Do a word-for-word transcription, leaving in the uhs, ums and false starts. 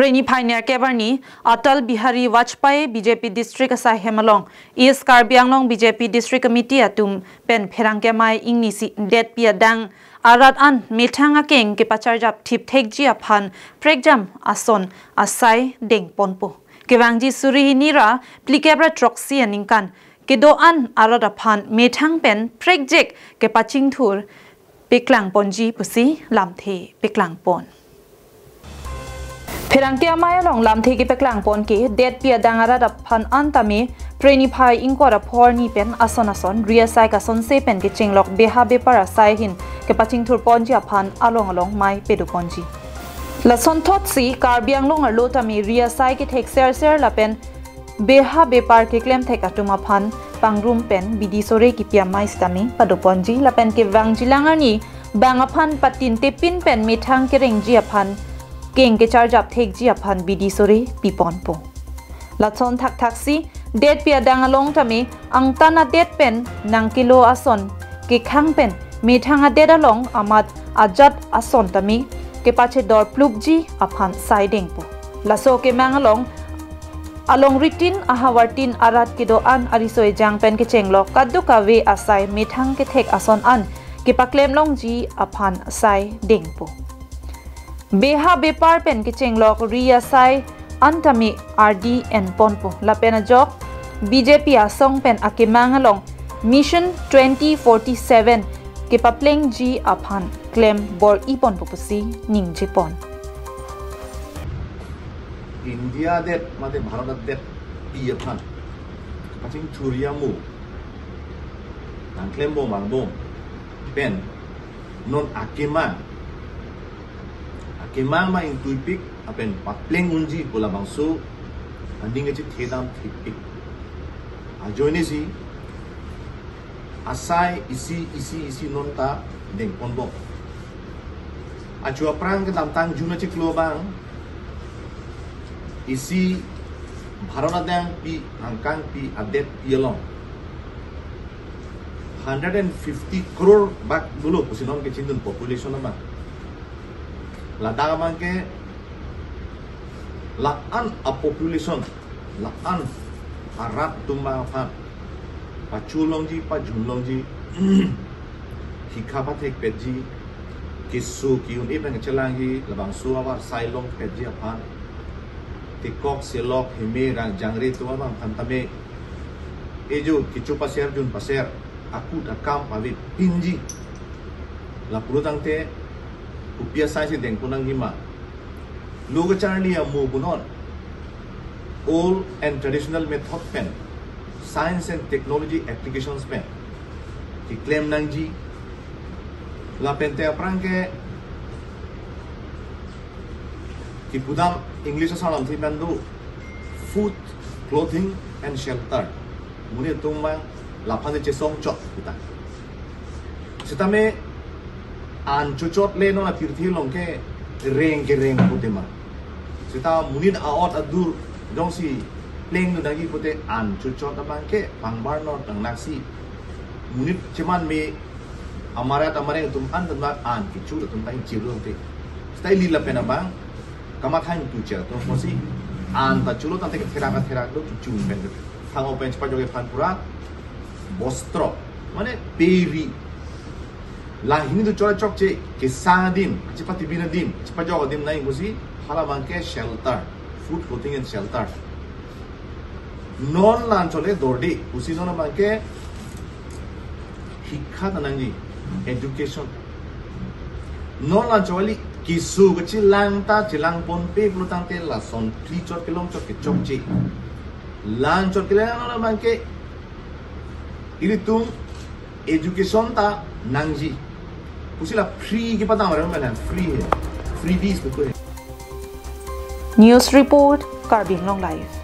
Preni phai nerkep arni Atal Bihari Vajpayee B J P District asai hem along East Karbi Anglong B J P District Committee atum pen pherangke amei ingnisi detpi adang arat an methang akeng kepacharjap thip thekji aphan prekjam ason asai dengponpo. Kevangji suri hini ra phlikep ra throksi aningkan kedo-an arat aphan methang pen prekjek kepachingthur peklangponji pusi lamthe peklangpon. Pherangke amei along lamthe kepeklangpon ke detpi adang arat aphan an tame Preni phai ingkoi ra pho arni pen ason ason ri asai kasonse pen kechenglok beha bepar asai ahin kepachingthurponji aphan along along mei pedoponji. Lasonthotsi Karbi Anglong arlo tame ri asai kethek serser lapen beha bepar keklem thek atum aphan pangrum pen bidi sore kipi amei sitame padoponji lapen kevangjilang arni bang aphan patinte pin pen methang kerengji aphan keng kecharjap thekji aphan bidi sore piponpo. Lason thakthaksi detpi adang along tame angtan adet pen nangkelo ason kekhang pen methang adet along amat ajat ason tame kepachedor plukji aphan sai dengpo. Laso kemang along alongritin ahavartin arat kedo-an ariso ejang pen kechenglok kadokave asai methang kethek ason an kepaklem longji aphan sai dengpo. Beha bepar pen kechenglok ri asai an tame ardi enponpo lapen ajok B J P asong pen akemang along Mission twenty forty-seven kepaplengji aphan klem bor-iponpo pusi ningjepon. India adet mate Bharat adet pi aphan kachingthur amo nangklembom angbong pen non akemang akemang ma ingtuipik apen papleng unji pu labangso aning kachethedam thipik. Ajoinesi asai isi isi isi non ta dengponbom. Achu aphrang kedamtang June achiklo abang isi Bharat adang pi angkang pi adet pi along hundred and fifty crore bak dolo pusi non kechindun population abang. Ladak abang ke la-an a population, la-an arat atum aphan pachulongji, pajunlongji, hikha pathekpetji, keso ki-un-e pen kachelangji, labangso avar sai longpetji aphan tekok selok heme rang jangre atum aphan tame ejo kecho paser jun paser akut akam avepinji. Lapulo tangte kopi asai si dengpon nangji ma? Lo kacharli amo punon old and traditional method pen, science and technology applications pen keklem nangji. Lapente aphrang ke kipudam English asarlamthe pen do food, clothing and shelter. Monit atum abang laphan chesong chot kita. Sitame an chochot le non apirthe along kereng kereng pute ma. Sita monit a-ot adur jongsi plengdun nangji pute an chochot abang ke pangbar non nangnaksi. Monit cheman me amarat amareng atum an tama an kecho atum ta ingchirlo te. Sita ili lapen abang kamathang tu cher atum pusi an ta cholo tangte ketherak ketherak do kecho pen. Thang open chepajok aphan pura bostro mane peri. La hini tu chora chokche kesang adim, chepatibin adim, chepajok adim nai pusi hala abang ke shelter, food, clothing and shelter. Non la-an chole dorde pusi non abang ke hikha ta nangji, education. Non la-an chole keso kachelang ta chelangponpe pulo tangte lason phli chot kelong chot kechokche. La-an chot kelang non abang ke ilitum education ta nangji. Pusi la free kepadam ram na free he. Freebies ko he. News report, Karbi Anglong Live.